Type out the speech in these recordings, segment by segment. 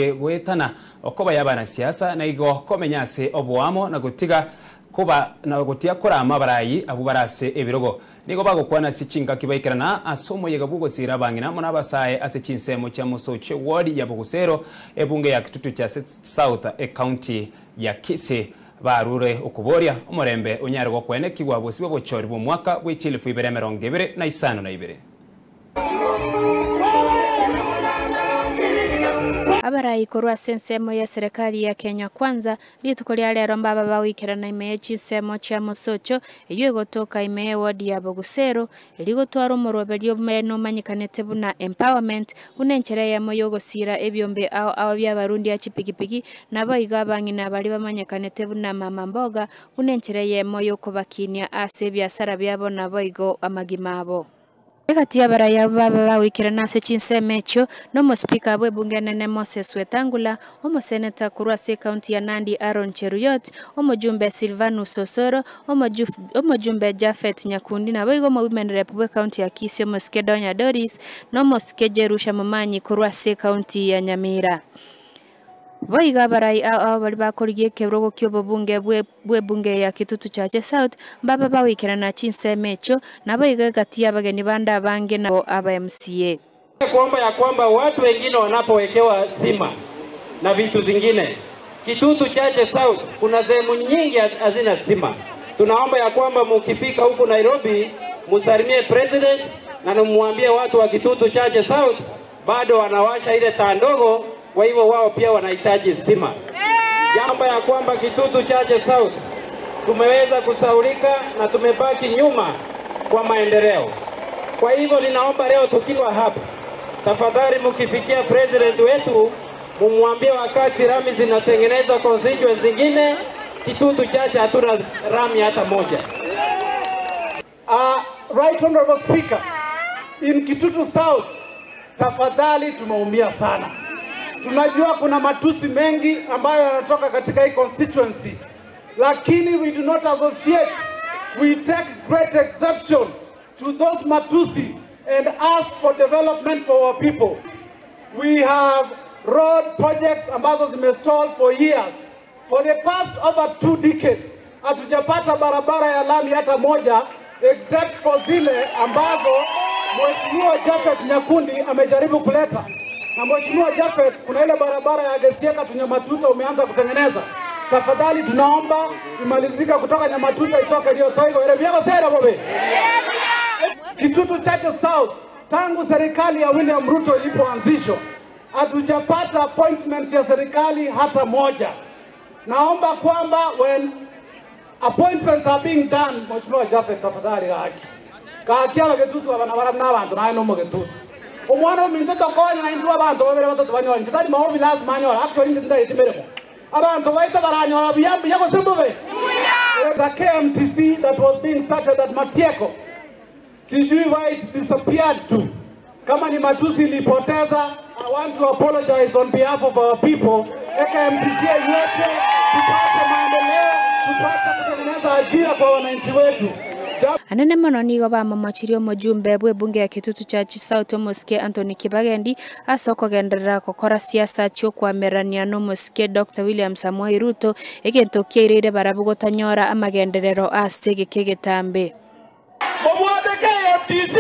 Goetana okoba y'abanasiasa na igo komenya ase oboamo na gotiga koba na gotiga korama abarayi abwo bare ase ebirogo. Nigo bagokwana ase chingaki baikerana ase omoyega bw'ogosiira abang'ina amo n'abasae ase chinsemo chia Mosocho eward ya Bogusero, ebunge ya Kitutu cha South, ecounty ya Kisii. Barure okoboria omorembe onyare gokwenekigwa bosibwa bochori bw'omwaka bwe chilifu ibere 2052. Abarai korwa ase ensemo y'eserekari ya Kenya Kwanza, rituko ria rero mbaba bagoikerana ime ye chinsemo chia Mosocho, eyio egotoka ime y'ewodi ya Bogusero, erio gotwara omoroberio omanyekanete buna Empowerment, buna enchera eyemo y'ogosiira ebiombe ao ao bi'abarundia chipigipigi, naboigo abang'ina baria bamanyekanete buna Mama Mboga, buna enchera eyemo y'okobakinia ase ebiasara biabo naboigo amagima abo. Egati y'abarai abwo baba bagoikerana ase chinsemo echio, nomosipika bw'ebunge enene Moses Wetangula, omoseneta korwa ase ecounty ya Nandi Aaron Cheruiyot, omojumbe Silvanus Osoro, omojumbe Japhet Nyakundi naboigo omowomen rep bw'ecounty ya Kisii omosike Donya Doris, na omosike Jerusha Momanyi korwa ase ecounty ya Nyamira. Boigo abarai ao ao baria bakorigia ekerogo ki'obobunge bw'ebunge ya Kitutu Chache South mbabe bagoikerana chinsemo echio, naboigo egati y'abageni bande abange nabo aba MCA. Kuomba ya kwamba watu wengine wanapowekewa sima na vitu zingine, Kitutu Chache South kuna sehemu nyingi hazina stima. Tunaomba ya kwamba mukifika huku Nairobi musalimie president na mumwambie watu wa Kitutu Chache South bado wanawasha ile taa ndogo, kwa hivyo wao pia wanahitaji stima. Jambo ya kwamba Kitutu Chache South tumeweza kusaulika na tumebaki nyuma kwa maendeleo. Kwa hivyo ninaomba leo tukiwa hapa, tafadhali mkifikia president wetu mumwambie wakati rami zinatengenezwa constituency zingine, Kitutu Chache hatuna rami hata moja. Right Honorable Speaker, in Kitutu South, tafadhali tumeumia sana. Tunajua kuna matusi mengi ambayo yanatoka katika hii constituency, lakini we do not associate. We take great exception to those matusi and ask for development for our people. We have road projects ambazo zimestall for years. For the past over 2 decades, hatujapata barabara ya lami hata moja except for zile ambazo Mheshimiwa Japhet Nyakundi amejaribu kuleta. Na Mheshimiwa Japhet, kuna ile barabara ya Gesieka tu Nyamatuta umeanza kutengeneza. Tafadhali tunaomba imalizika kutoka Nyamatuta itoke Riotoigo. Erebiago sera bobe. Kitutu Chache South, tangu serikali ya William Ruto ilipoanzishwa, hatujapata appointment ya serikali hata moja. Naomba kwamba when appointments are being done, Mheshimiwa Japhet tafadhali haki. Kakia bagetutu abana baramna abantu naye no mugetutu. Omwana ominto tokonya na indu abantu babere batatu banyora. Nchitari maobi lazima anyora. Actually nje ndayitimere. Abantu baita baranyora biyambi yako simbobe. The KMTC that was being started at Matieko. Sijui why it disappeared to. Kama ni matusi ilipoteza, I want to apologize on behalf of our people. KMTC yote tupate maendeleo, tupate kutengeneza ajira kwa wananchi wetu. Anene mono nigo bamomochirie omojumbe bw'ebunge ya Kitutu Chache South omosike Anthony Kibagendi ase okogenderera gokora siasa chi'okwamerania na omosike Dr. William Samoei Ruto egento kiairire barabwo gotanyora amagenderero ase egeke egetambe. Mobwate KMTC,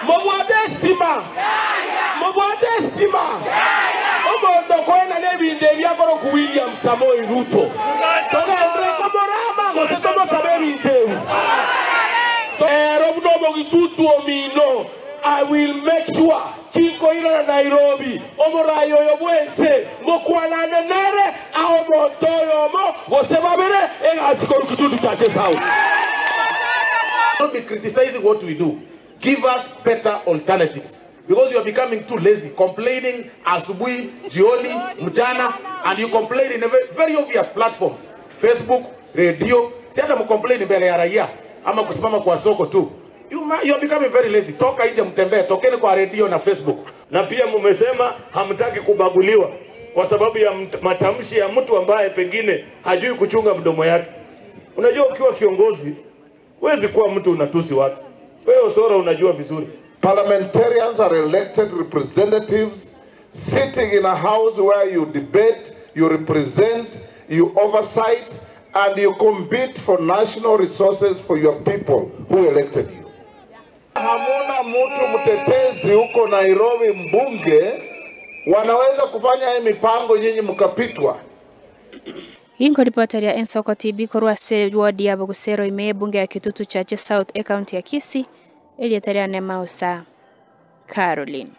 mobwate stima, mobwate stima. Omonto kwena n'ebintu ebyakora ku William Samoei Ruto. Togendere komorama gose tomosabe ebintu ebi. Ero buno omogitutu omino, I will make sure kinkoirana Nairobi, omorai oyo bwense, mokwanane nere, aho omonto oyo omo, gose babere, egasi koru Kitutu Chache South. Don't be criticizing what we do. Give us better alternatives. Because you are becoming too lazy, complaining asubuhi, jioni, mchana, and you complain in a very obvious platforms. Facebook, radio, si hata mcomplain mbele ya raia, ama kusimama kwa soko tu. You are becoming very lazy. Toka nje mtembee, tokeni kwa radio na Facebook. Na pia mumesema hamtaki kubaguliwa kwa sababu ya matamshi ya mtu ambaye pengine hajui kuchunga mdomo yake. Unajua ukiwa kiongozi, huwezi kuwa mtu unatusi watu. Wewe Osoro unajua vizuri. Parliamentarians are elected representatives sitting in a house where you debate, you represent, you oversight, and you compete for national resources for your people who elected you. Hamuna mtu mtetezi huko Nairobi, mbunge wanaweza kufanya hii mipango, nyinyi mkapitwa. Inkoripota ria Ensoko TV korwa ase ward ya Bogusero ime ebunge ya Kitutu Chache South ecounty ya Kisii erieta riane Mausa Caroline.